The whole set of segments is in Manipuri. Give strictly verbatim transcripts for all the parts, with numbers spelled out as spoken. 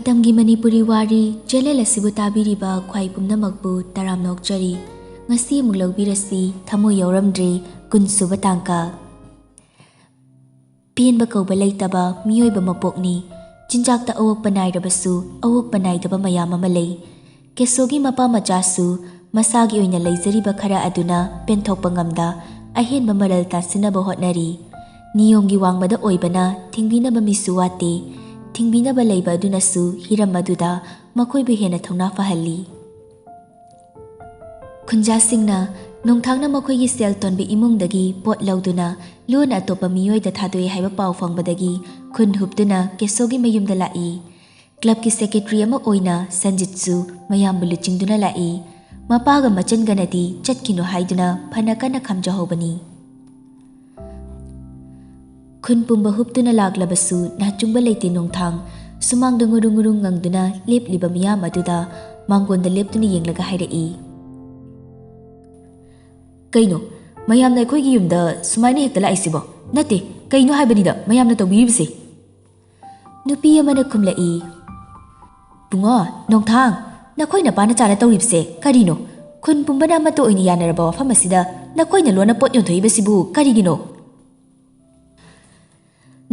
ꯃꯇꯝꯒꯤ ꯃꯅꯤꯄꯨꯔꯤ ꯋꯥꯔꯤ ꯆꯦꯅꯦꯜ ꯑꯁꯤꯕꯨ ꯇꯥꯕꯤꯔꯤꯕ ꯈ꯭ꯋꯥꯏ ꯄꯨꯝꯅꯃꯛꯄꯨ ꯇꯔꯥꯝꯅ ꯑꯣꯛꯆꯔꯤ꯫ ꯉꯁꯤ ꯑꯃꯨꯛ ꯂꯧꯕꯤꯔꯁꯤ, ꯊꯃꯣꯏ ꯌꯥꯎꯔꯝꯗ꯭ꯔꯦ, ꯀꯨꯟꯁꯨꯕ ꯇꯥꯡꯀꯛ꯫ ꯄꯦꯟꯕ ꯀꯧꯕ ꯂꯩꯇꯕ ꯃꯤꯑꯣꯏꯕ ꯃꯄꯣꯛꯅꯤ꯫ ꯆꯤꯟꯖꯥꯛꯇ ꯑꯑꯣꯛꯄ ꯅꯥꯏꯔꯕꯁꯨ ꯑꯑꯣꯛꯄ ꯅꯥꯏꯗꯕ ꯃꯌꯥꯝ ꯑꯃ ꯂꯩ꯫ ꯀꯦꯁꯣꯒꯤ ꯃꯄꯥ ꯃꯆꯥꯁꯨ ꯃꯁꯥꯒꯤ ꯑꯣꯏꯅ ꯂꯩꯖꯔꯤꯕ ꯈꯔ ꯑꯗꯨꯅ ꯄꯦꯟꯊꯣꯛꯄ ꯉꯝꯗ ꯑꯍꯦꯟꯕ ꯃꯔꯜ ꯇꯥꯁꯤꯟꯅꯕ ꯍꯣꯠꯅꯔꯤ꯫ ꯅꯤꯌꯣꯝꯒꯤ ꯋꯥꯡꯃꯗ ꯑꯣꯏꯕꯅ ꯊꯤꯡꯕꯤꯅꯕ ꯃꯤꯁꯨ ꯋꯥꯠꯇꯦ꯫ ꯊꯤꯡꯕꯤꯅꯕ ꯂꯩꯕ ꯑꯗꯨꯅꯁꯨ ꯍꯤꯔꯝ ꯑꯗꯨꯗ ꯃꯈꯣꯏꯕꯨ ꯍꯦꯟꯅ ꯊꯧꯅꯥ ꯐꯍꯜꯂꯤ꯫ ꯈꯨꯟꯖꯥꯁꯤꯡꯅ ꯅꯣꯡꯊꯥꯡꯅ ꯃꯈꯣꯏꯒꯤ ꯁꯦꯜ ꯇꯣꯟꯕ ꯏꯃꯨꯡꯗꯒꯤ ꯄꯣꯠ ꯂꯧꯗꯨꯅ ꯂꯣꯟꯅ ꯑꯇꯣꯞꯄ ꯃꯤꯑꯣꯏꯗ ꯊꯥꯗꯣꯛꯏ ꯍꯥꯏꯕ ꯄꯥꯎ ꯐꯪꯕꯗꯒꯤ ꯈꯨꯟ ꯍꯨꯞꯇꯨꯅ ꯀꯦꯁꯣꯒꯤ ꯃꯌꯨꯝꯗ ꯂꯥꯛꯏ꯫ ꯀ꯭ꯂꯕꯀꯤ ꯁꯦꯀ꯭ꯔꯦꯇꯔꯤ ꯑꯃ ꯑꯣꯏꯅ ꯁꯟꯖꯤꯠꯁꯨ ꯃꯌꯥꯝꯕꯨ ꯂꯨꯆꯤꯡꯗꯨꯅ ꯂꯥꯛꯏ꯫ ꯃꯄꯥꯒ ꯃꯆꯟꯒꯅꯗꯤ ꯆꯠꯈꯤꯅꯨ ꯍꯥꯏꯗꯨꯅ ꯐꯅ ꯀꯟꯅ ꯈꯥꯝꯖꯍꯧꯕꯅꯤ꯫ ꯈꯨꯟ ꯄꯨꯝꯕ ꯍꯨꯞꯇꯨꯅ ꯂꯥꯛꯂꯕꯁꯨ ꯅꯥꯆꯨꯡꯕ ꯂꯩꯇꯦ ꯅꯣꯡꯊꯥꯡ꯫ ꯁꯨꯃꯥꯡꯗ ꯉꯨꯔꯨꯡ ꯉꯨꯔꯨꯡ ꯉꯪꯗꯨꯅ ꯂꯦꯞꯂꯤꯕ ꯃꯤꯌꯥꯝ ꯑꯗꯨꯗ ꯃꯥꯡꯒꯣꯟꯗ ꯂꯦꯞꯇꯨꯅ ꯌꯦꯡꯂꯒ ꯍꯥꯏꯔꯛꯏ꯫ "ꯀꯩꯅꯣ, ꯃꯌꯥꯝꯅ ꯑꯩꯈꯣꯏꯒꯤ ꯌꯨꯝꯗ ꯁꯨꯃꯥꯏꯅ ꯍꯦꯛꯇ ꯂꯥꯛꯏꯁꯤꯕꯣ? ꯅꯠꯇꯦ, ꯀꯩꯅꯣ ꯍꯥꯏꯕꯅꯤꯗ ꯃꯌꯥꯝꯅ ꯇꯧꯕꯤꯔꯤꯕꯁꯦ?" ꯅꯨꯄꯤ ꯑꯃꯅ ꯈꯨꯝꯂꯛꯏ, "ꯕꯨꯡꯉꯣ, ꯅꯣꯡꯊꯥꯡ, ꯅꯈꯣꯏ ꯅꯄꯥ ꯅꯆꯥꯅ ꯇꯧꯔꯤꯕꯁꯦ ꯀꯔꯤꯅꯣ? ꯈꯨꯟ ꯄꯨꯝꯕꯅ ꯑꯃꯠꯇ ꯑꯣꯏꯅ ꯌꯥꯅꯔꯕ ꯋꯥꯐꯝ ꯑꯁꯤꯗ ꯅꯈꯣꯏꯅ ꯂꯣꯟꯅ ꯄꯣꯠ ꯌꯣꯟꯊꯣꯛꯏꯕꯁꯤꯕꯨ ꯀꯔꯤꯒꯤꯅꯣ?"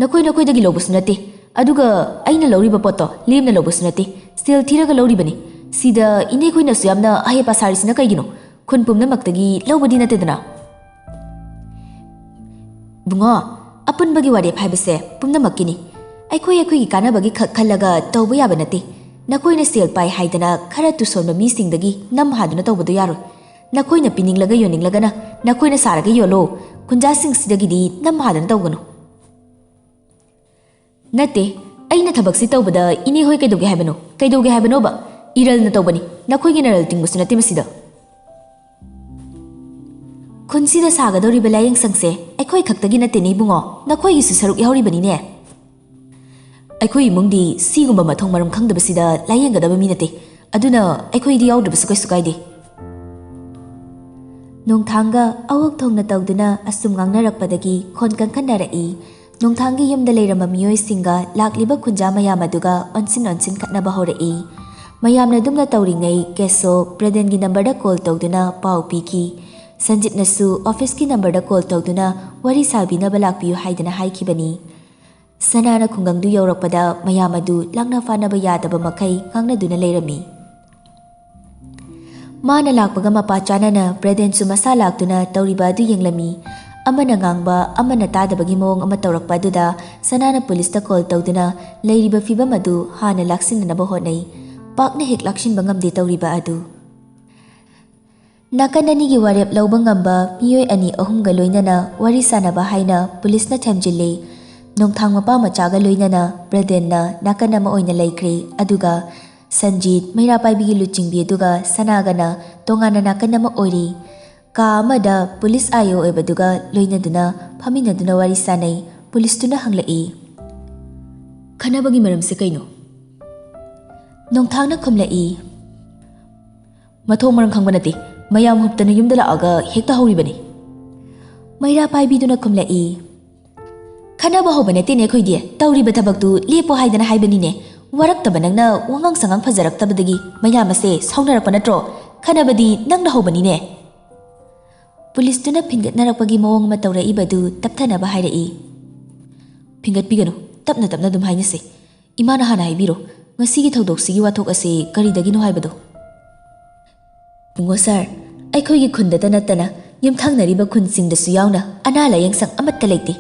"ꯅꯈꯣꯏ ꯅꯈꯣꯏꯗꯒꯤ ꯂꯧꯕꯁꯨ ꯅꯠꯇꯦ, ꯑꯗꯨꯒ ꯑꯩꯅ ꯂꯧꯔꯤꯕ ꯄꯣꯠꯇꯣ ꯂꯦꯝꯅ ꯂꯧꯕꯁꯨ ꯅꯠꯇꯦ, ꯁꯦꯜ ꯊꯤꯔꯒ ꯂꯧꯔꯤꯕꯅꯤ꯫ ꯁꯤꯗ ꯏꯅꯦꯈꯣꯏꯅꯁꯨ ꯌꯥꯝꯅ ꯑꯍꯩꯄꯥ ꯁꯥꯔꯤꯁꯤꯅ ꯀꯩꯒꯤꯅꯣ? ꯈꯨꯟ ꯄꯨꯝꯅꯃꯛꯇꯒꯤ ꯂꯧꯕꯗꯤ ꯅꯠꯇꯦꯗꯅ?" "ꯕꯨꯡꯉꯣ, ꯑꯄꯨꯟꯕꯒꯤ ꯋꯥꯔꯦꯞ ꯍꯥꯏꯕꯁꯦ ꯄꯨꯝꯅꯃꯛꯀꯤꯅꯤ꯫ ꯑꯩꯈꯣꯏ ꯑꯩꯈꯣꯏꯒꯤ ꯀꯥꯟꯅꯕꯒꯤ ꯈꯛ ꯈꯜꯂꯒ ꯇꯧꯕ ꯌꯥꯕ ꯅꯠꯇꯦ꯫ ꯅꯈꯣꯏꯅ ꯁꯦꯜ ꯄꯥꯏ ꯍꯥꯏꯗꯅ ꯈꯔ ꯇꯨꯁꯣꯟꯕ ꯃꯤꯁꯤꯡꯗꯒꯤ ꯅꯝ ꯍꯥꯗꯨꯅ ꯇꯧꯕꯗꯨ ꯌꯥꯔꯣꯏ꯫ ꯅꯈꯣꯏꯅ ꯄꯤꯅꯤꯡꯂꯒ ꯌꯣꯟꯅꯤꯡꯂꯒꯅ ꯅꯈꯣꯏꯅ ꯁꯥꯔꯒ ꯌꯣꯜꯂꯣ꯫ ꯈꯨꯟꯖꯥꯁꯤꯡꯁꯤꯗꯒꯤꯗꯤ ꯅꯝ ꯍꯥꯗꯨꯅ ꯇꯧꯒꯅꯨ꯫" "ꯅꯠꯇꯦ, ꯑꯩꯅ ꯊꯕꯛꯁꯤ ꯇꯧꯕꯗ ꯏꯅꯦ ꯍꯣꯏ ꯀꯩꯗꯧꯒꯦ ꯍꯥꯏꯕꯅꯣ? ꯀꯩꯗꯧꯒꯦ ꯍꯥꯏꯕꯅꯣꯕ? ꯏꯔꯜꯅ ꯇꯧꯕꯅꯤ, ꯅꯈꯣꯏꯒꯤ ꯅꯔꯜ ꯇꯤꯡꯕꯁꯨ ꯅꯠꯇꯦ ꯃꯁꯤꯗ꯫" "ꯈꯨꯟꯁꯤꯗ ꯁꯥꯒꯗꯧꯔꯤꯕ ꯂꯥꯏꯌꯦꯡ ꯁꯪꯁꯦ ꯑꯩꯈꯣꯏ ꯈꯛꯇꯒꯤ ꯅꯠꯇꯦꯅꯦ ꯏꯕꯨꯡꯉꯣ, ꯅꯈꯣꯏꯒꯤꯁꯨ ꯁꯔꯨꯛ ꯌꯥꯎꯔꯤꯕꯅꯤꯅꯦ꯫" "ꯑꯩꯈꯣꯏ ꯏꯃꯨꯡꯗꯤ ꯁꯤꯒꯨꯝꯕ ꯃꯊꯣꯡ ꯃꯔꯝ ꯈꯪꯗꯕꯁꯤꯗ ꯂꯥꯏꯌꯦꯡꯒꯗꯕ ꯃꯤ ꯅꯠꯇꯦ, ꯑꯗꯨꯅ ꯑꯩꯈꯣꯏꯗꯤ ꯌꯥꯎꯗ꯭ꯔꯕꯁꯨ ꯀꯩꯁꯨ ꯀꯥꯏꯗꯦ꯫" ꯅꯣꯡꯊꯥꯡꯒ ꯑꯋꯣꯛ ꯊꯣꯡꯅ ꯇꯧꯗꯨꯅ ꯑꯁꯨꯝ ꯉꯥꯡꯅꯔꯛꯄꯗꯒꯤ ꯈꯣꯟ ꯀꯟꯈꯠꯅꯔꯛꯏ꯫ ꯅꯣꯡꯊꯥꯡꯒꯤ ꯌꯨꯝꯗ ꯂꯩꯔꯝꯕ ꯃꯤꯑꯣꯏꯁꯤꯡꯒ ꯂꯥꯛꯂꯤꯕ ꯈꯨꯟꯖꯥ ꯃꯌꯥꯝ ꯑꯗꯨꯒ ꯑꯣꯟꯁꯤꯟ ꯑꯣꯟꯁꯤꯟ ꯈꯠꯅꯕ ꯍꯧꯔꯛꯏ꯫ ꯃꯌꯥꯝꯅ ꯑꯗꯨꯝꯅ ꯇꯧꯔꯤꯉꯩ ꯀꯦꯁꯣ ꯕ꯭ꯔꯦꯗꯦꯟꯒꯤ ꯅꯝꯕꯔꯗ ꯀꯣꯜ ꯇꯧꯗꯨꯅ ꯄꯥꯎ ꯄꯤꯈꯤ꯫ ꯁꯟꯖꯤꯠꯅꯁꯨ ꯑꯣꯐꯤꯁꯀꯤ ꯅꯝꯕꯔꯗ ꯀꯣꯜ ꯇꯧꯗꯨꯅ ꯋꯥꯔꯤ ꯁꯥꯕꯤꯅꯕ ꯂꯥꯛꯄꯤꯌꯨ ꯍꯥꯏꯗꯅ ꯍꯥꯏꯈꯤꯕꯅꯤ꯫ ꯁꯅꯥꯅ ꯈꯨꯡꯒꯪꯗꯨ ꯌꯧꯔꯛꯄꯗ ꯃꯌꯥꯝ ꯑꯗꯨ ꯂꯥꯛꯅ ꯐꯥꯅꯕ ꯌꯥꯗꯕ ꯃꯈꯩ ꯉꯥꯡꯅꯗꯨꯅ ꯂꯩꯔꯝꯃꯤ꯫ ꯃꯥꯅ ꯂꯥꯛꯄꯒ ꯃꯄꯥ ꯆꯥꯅꯅ ꯕ꯭ꯔꯦꯗꯦꯟꯁꯨ ꯃꯁꯥ ꯂꯥꯛꯇꯨꯅ ꯇꯧꯔꯤꯕ ꯑꯗꯨ ꯌꯦꯡꯂꯝꯃꯤ꯫ ꯑꯃꯅ ꯉꯥꯡꯕ ꯑꯃꯅ ꯇꯥꯗꯕꯒꯤ ꯃꯑꯣꯡ ꯑꯃ ꯇꯧꯔꯛꯄ ꯑꯗꯨꯗ ꯁꯅꯥꯅ ꯄꯨꯂꯤꯁꯇ ꯀꯣꯜ ꯇꯧꯗꯨꯅ ꯂꯩꯔꯤꯕ ꯐꯤꯕꯝ ꯑꯗꯨ ꯍꯥꯟꯅ ꯂꯥꯛꯁꯤꯟꯅꯅꯕ ꯍꯣꯠꯅꯩ꯫ ꯄꯥꯛꯅ ꯍꯦꯛ ꯂꯥꯛꯁꯤꯟꯕ ꯉꯝꯗꯦ ꯇꯧꯔꯤꯕ ꯑꯗꯨ꯫ ꯅꯥꯀꯟ ꯑꯅꯤꯒꯤ ꯋꯥꯔꯦꯞ ꯂꯧꯕ ꯉꯝꯕ ꯃꯤꯑꯣꯏ ꯑꯅꯤ ꯑꯍꯨꯝꯒ ꯂꯣꯏꯅꯅ ꯋꯥꯔꯤ ꯁꯥꯅꯕ ꯍꯥꯏꯅ ꯄꯨꯂꯤꯁꯅ ꯊꯦꯝꯖꯤꯜꯂꯤ꯫ ꯅꯣꯡꯊꯥꯡ ꯃꯄꯥ ꯃꯆꯥꯒ ꯂꯣꯏꯅꯅ ꯕ꯭ꯔꯦꯗꯦꯟꯅ ꯅꯥꯀꯟ ꯑꯃ ꯑꯣꯏꯅ ꯂꯩꯈ꯭ꯔꯦ, ꯑꯗꯨꯒ ꯁꯟꯖꯤꯠ, ꯃꯩꯔꯥ ꯄꯥꯏꯕꯤꯒꯤ ꯂꯨꯆꯤꯡꯕꯤ ꯑꯗꯨꯒ ꯁꯅꯥꯒꯅ ꯇꯣꯉꯥꯟꯅ ꯅꯥꯀꯟ ꯑꯃ ꯑꯣꯏꯔꯤ꯫ ꯀꯥ ꯑꯃꯗ ꯄꯨꯂꯤꯁ ꯑꯥꯏ ꯑꯣ ꯑꯣꯏꯕꯗꯨꯒ ꯂꯣꯏꯅꯗꯨꯅ ꯐꯝꯃꯤꯟꯅꯗꯨꯅ ꯋꯥꯔꯤ ꯁꯥꯅꯩ꯫ ꯄꯨꯂꯤꯁꯇꯨꯅ ꯍꯪꯂꯛꯏ, "ꯈꯟꯅꯕꯒꯤ ꯃꯔꯝꯁꯦ ꯀꯩꯅꯣ?" ꯅꯣꯡꯊꯥꯡꯅ ꯈꯨꯝꯂꯛꯏ, "ꯃꯊꯣꯡ ꯃꯔꯝ ꯈꯪꯕ ꯅꯠꯇꯦ꯫ ꯃꯌꯥꯝ ꯍꯨꯞꯇꯅ ꯌꯨꯝꯗ ꯂꯥꯛꯑꯒ ꯍꯦꯛꯇ ꯍꯧꯔꯤꯕꯅꯤ꯫" ꯃꯩꯔꯥ ꯄꯥꯏꯕꯤꯗꯨꯅ ꯈꯨꯝꯂꯛꯏ, "ꯈꯟꯅꯕ ꯍꯧꯕ ꯅꯠꯇꯦꯅꯦ ꯑꯩꯈꯣꯏꯗꯤ꯫ ꯇꯧꯔꯤꯕ ꯊꯕꯛꯇꯨ ꯂꯦꯞꯄꯣ ꯍꯥꯏꯗꯅ ꯍꯥꯏꯕꯅꯤꯅꯦ꯫ ꯋꯥꯔꯛꯇꯕ ꯅꯪꯅ ꯋꯥꯉꯥꯡ ꯁꯉꯥꯡ ꯐꯖꯔꯛꯇꯕꯗꯒꯤ ꯃꯌꯥꯝ ꯑꯁꯦ ꯁꯥꯎꯅꯔꯛꯄ ꯅꯠꯇ꯭ꯔꯣ? ꯈꯟꯅꯕꯗꯤ ꯅꯪꯅ ꯍꯧꯕꯅꯤꯅꯦ꯫" ꯄꯨꯂꯤꯁꯇꯨꯅ ꯐꯤꯟꯒꯠꯅꯔꯛꯄꯒꯤ ꯃꯑꯣꯡ ꯑꯃ ꯇꯧꯔꯛꯏꯕꯗꯨ ꯇꯞꯊꯅꯕ ꯍꯥꯏꯔꯛꯏ, "ꯐꯤꯟꯒꯠꯄꯤꯒꯅꯨ, ꯇꯞꯅ ꯇꯞꯅ ꯑꯗꯨꯝ ꯍꯥꯏꯅꯁꯦ꯫ ꯏꯃꯥꯅ ꯍꯥꯟꯅ ꯍꯥꯏꯕꯤꯔꯣ, ꯉꯁꯤꯒꯤ ꯊꯧꯗꯣꯛꯁꯤꯒꯤ ꯋꯥꯊꯣꯛ ꯑꯁꯤ ꯀꯔꯤꯗꯒꯤꯅꯣ ꯍꯥꯏꯕꯗꯣ?" "ꯏꯕꯨꯡꯉꯣ ꯁꯥꯔ, ꯑꯩꯈꯣꯏꯒꯤ ꯈꯨꯟꯗꯇ ꯅꯠꯇꯅ ꯌꯨꯝꯊꯪꯅꯔꯤꯕ ꯈꯨꯟꯁꯤꯡꯗꯁꯨ ꯌꯥꯎꯅ ꯑꯅꯥ ꯂꯥꯌꯦꯡ ꯁꯪ ꯑꯃꯠꯇ ꯂꯩꯇꯦ꯫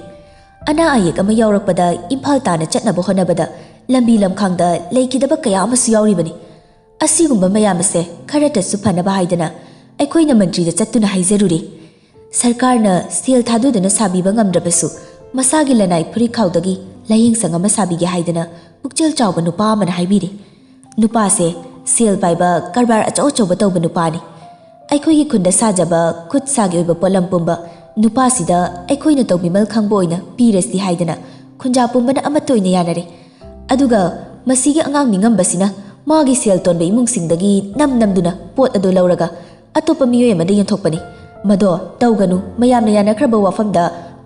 ꯑꯅꯥ ꯑꯌꯦꯛ ꯑꯃ ꯌꯥꯎꯔꯛꯄꯗ ꯏꯝꯐꯥꯜ ꯇꯥꯅ ꯆꯠꯅꯕ ꯍꯣꯠꯅꯕꯗ ꯂꯝꯕꯤ ꯂꯝꯈꯥꯡꯗ ꯂꯩꯈꯤꯗꯕ ꯀꯌꯥ ꯑꯃꯁꯨ ꯌꯥꯎꯔꯤꯕꯅꯤ꯫ ꯑꯁꯤꯒꯨꯝꯕ ꯃꯌꯥꯝ ꯑꯁꯦ ꯈꯔꯇꯁꯨ ꯐꯅꯕ ꯍꯥꯏꯗꯅ ꯑꯩꯈꯣꯏꯅ ꯃꯟꯇ꯭ꯔꯤꯗ ꯆꯠꯇꯨꯅ ꯍꯥꯏꯖꯔꯨꯔꯦ꯫ ꯁꯔꯀꯥꯔꯅ ꯁꯦꯜ ꯊꯥꯗꯗꯨꯅ ꯁꯥꯕꯤꯕ ꯉꯝꯗ꯭ꯔꯕꯁꯨ, ꯃꯁꯥꯒꯤ ꯂꯅꯥꯏ ꯐꯨꯔꯤꯠꯈꯥꯎꯗꯒꯤ ꯂꯥꯌꯦꯡ ꯁꯪ ꯑꯃ ꯁꯥꯕꯤꯒꯦ ꯍꯥꯏꯗꯅ ꯄꯨꯛꯆꯦꯜ ꯆꯥꯎꯕ ꯅꯨꯄꯥ ꯑꯃꯅ ꯍꯥꯏꯕꯤꯔꯦ꯫ ꯅꯨꯄꯥꯁꯦ ꯁꯦꯜ ꯄꯥꯏꯕ, ꯀꯔꯕꯥꯔ ꯑꯆꯧ ꯑꯆꯧꯕ ꯇꯧꯕ ꯅꯨꯄꯥꯅꯤ꯫ ꯑꯩꯈꯣꯏꯒꯤ ꯈꯨꯟꯗ ꯁꯥꯖꯕ ꯈꯨꯠ ꯁꯥꯒꯤ ꯑꯣꯏꯕ ꯄꯣꯠꯂꯝ ꯄꯨꯝꯕ ꯅꯨꯄꯥꯁꯤꯗ ꯑꯩꯈꯣꯏꯅ ꯇꯧꯕꯤꯃꯜ ꯈꯪꯕ ꯑꯣꯏꯅ ꯄꯤꯔꯁꯤ ꯍꯥꯏꯗꯅ ꯈꯨꯟꯖꯥ ꯄꯨꯝꯕꯅ ꯑꯃꯠꯇ ꯑꯣꯏꯅ ꯌꯥꯅꯔꯦ꯫ ꯑꯗꯨꯒ ꯃꯁꯤꯒꯤ ꯑꯉꯥꯡ ꯃꯤꯉꯝꯕꯁꯤꯅ ꯃꯥꯒꯤ ꯁꯦꯜ ꯇꯣꯟꯕ ꯏꯃꯨꯡꯁꯤꯡꯗꯒꯤ ꯅꯝ ꯅꯝꯗꯨꯅ ꯄꯣꯠ ꯑꯗꯨ ꯂꯧꯔꯒ ꯑꯇꯣꯞꯄ ꯃꯤꯑꯣꯏ ꯑꯃꯗ ꯌꯦꯟꯊꯣꯛꯄꯅꯤ꯫ ꯃꯗꯣ ꯇꯧꯒꯅꯨ, ꯃꯌꯥꯝꯅ ꯌꯥꯅꯈ꯭ꯔꯕ ꯋꯥꯐꯝꯗ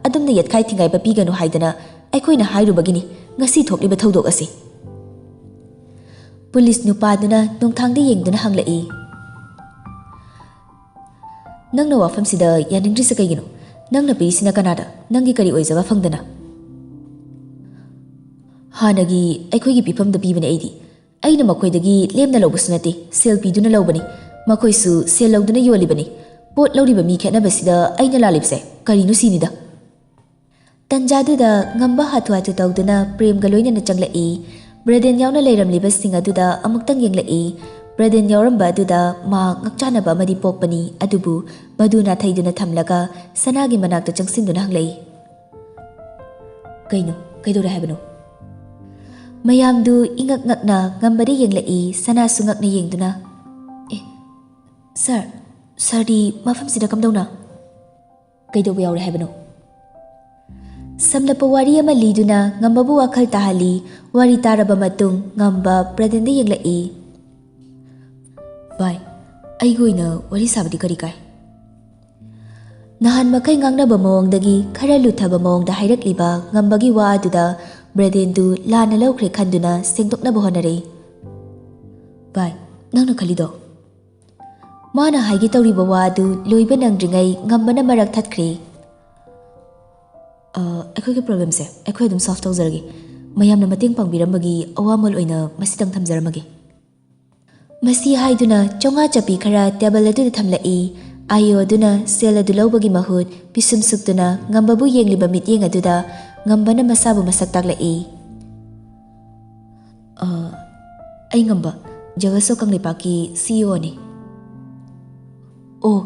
ꯑꯗꯨꯝꯅ ꯌꯦꯠꯈꯥꯏ ꯊꯤꯡꯒꯥꯏꯕ ꯄꯤꯒꯅꯨ ꯍꯥꯏꯗꯅ ꯑꯩꯈꯣꯏꯅ ꯍꯥꯏꯔꯨꯕꯒꯤꯅꯤ ꯉꯁꯤ ꯊꯣꯛꯂꯤꯕ ꯊꯧꯗꯣꯛ ꯑꯁꯤ꯫ ꯄꯨꯂꯤꯁ ꯅꯨꯄꯥꯗꯨꯅ ꯅꯣꯡꯊꯥꯡꯗ ꯌꯦꯡꯗꯨꯅ ꯍꯪꯂꯛꯏ, "ꯅꯪꯅ ꯋꯥꯐꯝꯁꯤꯗ ꯌꯥꯅꯤꯡꯗ꯭ꯔꯤꯁꯦ ꯀꯩꯒꯤꯅꯣ? ꯅꯪꯅ ꯄꯤꯔꯤꯁꯤꯅ ꯀꯅꯥꯗ? ꯅꯪꯒꯤ ꯀꯔꯤ ꯑꯣꯏꯖꯕ ꯐꯪꯗꯅ?" "ꯍꯥꯟꯅꯒꯤ ꯑꯩꯈꯣꯏꯒꯤ ꯄꯤꯐꯝꯗ ꯄꯤꯕꯅꯦ ꯑꯩꯗꯤ꯫ ꯑꯩꯅ ꯃꯈꯣꯏꯗꯒꯤ ꯂꯦꯝꯅ ꯂꯧꯕꯁꯨ ꯅꯠꯇꯦ, ꯁꯦꯜ ꯄꯤꯗꯨꯅ ꯂꯧꯕꯅꯤ꯫ ꯃꯈꯣꯏꯁꯨ ꯁꯦꯜ ꯂꯧꯗꯨꯅ ꯌꯣꯜꯂꯤꯕꯅꯤ꯫ ꯄꯣꯠ ꯂꯧꯔꯤꯕ ꯃꯤ ꯈꯦꯠꯅꯕꯁꯤꯗ ꯑꯩꯅ ꯂꯥꯜꯂꯤꯕꯁꯦ ꯀꯔꯤꯅꯣ ꯁꯤꯅꯤꯗ꯫" ꯇꯟꯖꯥꯗꯨꯗ ꯉꯝꯕ ꯍꯥꯊꯨ ꯍꯥꯊꯨ ꯇꯧꯗꯨꯅ ꯄ꯭ꯔꯦꯝꯒ ꯂꯣꯏꯅꯅ ꯆꯪꯂꯛꯏ꯫ ꯕ꯭ꯔꯦꯗꯦꯟ ꯌꯥꯎꯅ ꯂꯩꯔꯝꯂꯤꯕꯁꯤꯡ ꯑꯗꯨꯗ ꯑꯃꯨꯛꯇꯪ ꯌꯦꯡꯂꯛꯏ꯫ ꯕ꯭ꯔꯦꯗꯦꯟ ꯌꯥꯎꯔꯝꯕ ꯑꯗꯨꯗ ꯃꯥ ꯉꯛꯆꯥꯟꯅꯕ ꯑꯃꯗꯤ ꯄꯣꯛꯄꯅꯤ, ꯑꯗꯨꯕꯨ ꯃꯗꯨ ꯅꯥꯊꯩꯗꯨꯅ ꯊꯝꯂꯒ ꯁꯅꯥꯒꯤ ꯃꯅꯥꯛꯇ ꯆꯪꯁꯤꯟꯗꯨꯅ ꯍꯪꯂꯛꯏ, "ꯀꯩꯅꯣ? ꯀꯩꯗꯧꯔꯦ ꯍꯥꯏꯕꯅꯣ?" ꯃꯌꯥꯝꯗꯨ ꯏꯉꯛ ꯉꯛꯅ ꯉꯝꯕꯗ ꯌꯦꯡꯂꯛꯏ, ꯁꯅꯥꯁꯨ ꯉꯛꯅ ꯌꯦꯡꯗꯨꯅ, "ꯑꯦ, ꯁꯥꯔ, ꯁꯥꯔꯗꯤ ꯃꯐꯝꯁꯤꯗ ꯀꯝꯗꯧꯅ? ꯀꯩꯗꯧꯕ ꯌꯥꯎꯔꯦ ꯍꯥꯏꯕꯅꯣ?" ꯁꯝꯂꯞꯄ ꯋꯥꯔꯤ ꯑꯃ ꯂꯤꯗꯨꯅ ꯉꯝꯕꯕꯨ ꯋꯥꯈꯜ ꯇꯥꯍꯜꯂꯤ꯫ ꯋꯥꯔꯤ ꯇꯥꯔꯕ ꯃꯇꯨꯡ ꯉꯝꯕ ꯕ꯭ꯔꯦꯗꯦꯟꯗ ꯌꯦꯡꯂꯛꯏ꯫ "ꯚꯥꯏ, ꯑꯩꯒꯤ ꯑꯣꯏꯅ ꯋꯥꯔꯤ ꯁꯥꯕꯗꯤ ꯀꯔꯤ ꯀꯥꯏ?" ꯅꯍꯥꯟ ꯃꯈꯩ ꯉꯥꯡꯅꯕ ꯃꯑꯣꯡꯗꯒꯤ ꯈꯔ ꯂꯨꯊꯕ ꯃꯑꯣꯡꯗ ꯍꯥꯏꯔꯛꯂꯤꯕ ꯉꯝꯕꯒꯤ ꯋꯥ ꯑꯗꯨꯗ ꯕ꯭ꯔꯦꯗꯦꯟꯗꯨ ꯂꯥꯟꯅ ꯂꯧꯈ꯭ꯔꯦ ꯈꯟꯗꯨꯅ ꯁꯦꯡꯗꯣꯛꯅꯕ ꯍꯣꯠꯅꯔꯛꯏ꯫ "ꯚꯥꯏ, ꯅꯪꯅ ꯈꯜꯂꯤꯗꯣ?" ꯃꯥꯅ ꯍꯥꯏꯒꯦ ꯇꯧꯔꯤꯕ ꯋꯥ ꯑꯗꯨ ꯂꯣꯏꯕ ꯅꯪꯗ꯭ꯔꯤꯉꯩ ꯉꯝꯕꯅ ꯃꯔꯛ ꯊꯠꯈ꯭ꯔꯦ꯫ "ꯑ, ꯑꯩꯈꯣꯏꯒꯤ ꯄ꯭ꯔꯣꯕ꯭ꯂꯦꯝꯁꯦ ꯑꯩꯈꯣꯏ ꯑꯗꯨꯝ ꯁꯣꯜꯚ ꯇꯧꯖꯔꯒꯦ꯫ ꯃꯌꯥꯝꯅ ꯃꯇꯦꯡ ꯄꯥꯡꯕꯤꯔꯝꯕꯒꯤ ꯑꯋꯥꯃꯜ ꯑꯣꯏꯅ ꯃꯁꯤꯇꯪ ꯊꯝꯖꯔꯝꯃꯒꯦ꯫" ꯃꯁꯤ ꯍꯥꯏꯗꯨꯅ ꯆꯥꯝꯃꯉꯥ ꯆꯞꯄꯤ ꯈꯔ ꯇꯦꯕꯜ ꯑꯗꯨꯗ ꯊꯝꯂꯛꯏ꯫ ꯑꯥꯏ ꯑꯣ ꯑꯗꯨꯅ ꯁꯦꯜ ꯑꯗꯨ ꯂꯧꯕꯒꯤ ꯃꯍꯨꯠ ꯄꯤꯁꯨꯝ ꯁꯨꯛꯇꯨꯅ ꯉꯝꯕꯕꯨ ꯌꯦꯡꯂꯤꯕ ꯃꯤꯠꯌꯦꯡ ꯑꯗꯨꯗ ꯉꯝꯕꯅ ꯃꯁꯥꯕꯨ ꯃꯁꯛ ꯇꯥꯛꯂꯛꯏ꯫ "ꯑ, ꯑꯩ ꯉꯝꯕ, ꯖꯒꯠꯁꯣ ꯀꯪꯂꯩꯄꯥꯛꯀꯤ ꯁꯤ ꯏ ꯑꯣꯅꯤ꯫" "ꯑꯣ,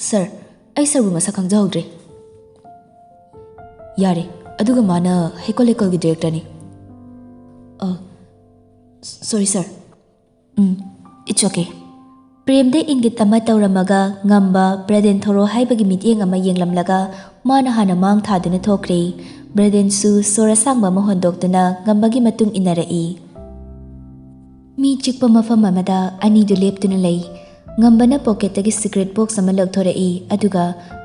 ꯁꯥꯔ, ꯑꯩ ꯁꯥꯔꯕꯨ ꯃꯁꯛ ꯈꯪꯖꯍꯧꯗ꯭ꯔꯦ꯫" "ꯌꯥꯔꯦ, ꯑꯗꯨꯒ ꯃꯥꯅ ꯍꯩꯀꯣꯜ ꯂꯩꯀꯣꯜꯒꯤ ꯗꯤꯔꯦꯛꯇꯔꯅꯤ꯫" "ꯑ, ꯁꯣꯔꯤ ꯁꯥꯔ꯫" "ꯎꯝ, it's okay." ꯄ꯭ꯔꯦꯝꯗ ꯏꯪꯒꯤꯠ ꯑꯃ ꯇꯧꯔꯝꯃꯒ ꯉꯝꯕ ꯕ꯭ꯔꯦꯗꯦꯟ ꯊꯣꯔꯣ ꯍꯥꯏꯕꯒꯤ ꯃꯤꯠꯌꯦꯡ ꯑꯃ ꯌꯦꯡꯂꯝꯂꯒ ꯃꯥꯅ ꯍꯥꯟꯅ ꯃꯥꯡ ꯊꯥꯗꯨꯅ ꯊꯣꯛꯈ꯭ꯔꯦ꯫ ꯕ꯭ꯔꯦꯗꯦꯟꯁꯨ ꯁꯣꯔ ꯑꯁꯥꯡꯕ ꯑꯃ ꯍꯣꯟꯗꯣꯛꯇꯨꯅ ꯉꯝꯕꯒꯤ ꯃꯇꯨꯡ ꯏꯟꯅꯔꯛꯏ꯫ ꯃꯤ ꯆꯤꯛꯄ ꯃꯐꯝ ꯑꯃꯗ ꯑꯅꯤꯗꯨ ꯂꯦꯞꯇꯨꯅ ꯂꯩ꯫ ꯉꯝꯕꯅ ꯄꯣꯀꯦꯠꯇꯒꯤ ꯁꯤꯒꯔꯦꯠ ꯕꯣꯛꯁ ꯑꯃ ꯂꯧꯊꯣꯔꯛꯏ, ꯑꯗꯨꯒ